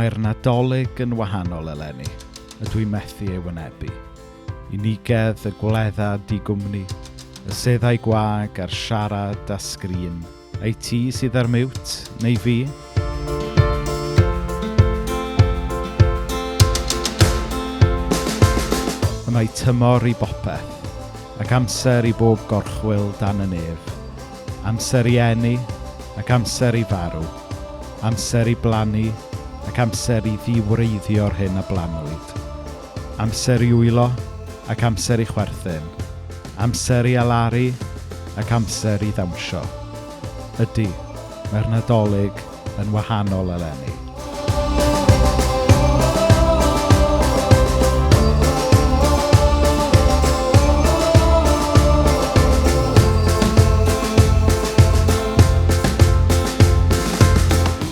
mae'r Nadolig yn wahanol eleni, a dwi'n methu ei wynebu. Unigedd y gwledda digwmni, y seddau gwag a'r siarad a sgrin. Ai ti sydd ar miwt, neu fi? Y mae tymor i bopeth, ac amser i bob gorchwyl dan y nef. Amser i eni, ac amser i farw. Amser i blannu, ac amser i ddiwreiddio'r hyn a blannwyd. Amser i wylo, ac amser i chwerthin. Amser i alaru, ac amser i ddawnsio. Ydy, mae'r Nadolig yn wahanol eleni.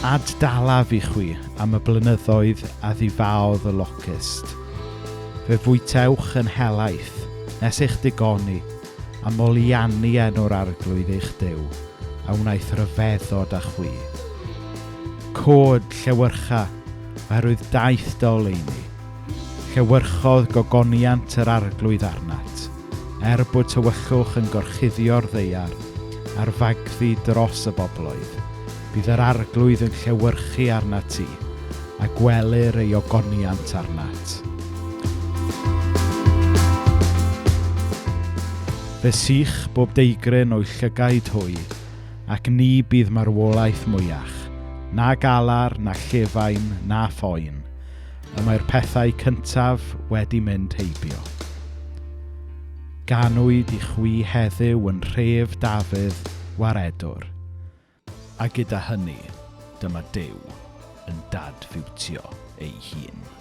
Ad-dalaf i chwi am y blynyddoedd a ddifaodd y locust. Fe fwytewch yn helaeth, nes eich digoni, a moliannu enw'r Arglwydd eich Duw, a wnaeth ryfeddod â chwi. Cod, llewyrcha, oherwydd daeth dy oleuni. Llewyrchodd gogoniant yr Arglwydd arnat, er bod tywyllwch yn gorchuddio'r ddaear a'r fagddu dros y bobloedd, bydd yr Arglwydd yn llewyrchu arnat ti, a gwelir ei ogoniant arnat. Fe sych bob deigryn o'u llygaid hwy, ac ni bydd marwolaeth mwyach, na galar, na llefain, na phoen. Y mae'r pethau cyntaf wedi mynd heibio. Ganwyd i chwi heddiw yn nhref Dafydd, Waredwr. A gyda hynny, dyma Duw yn dadfiwtio ei hun.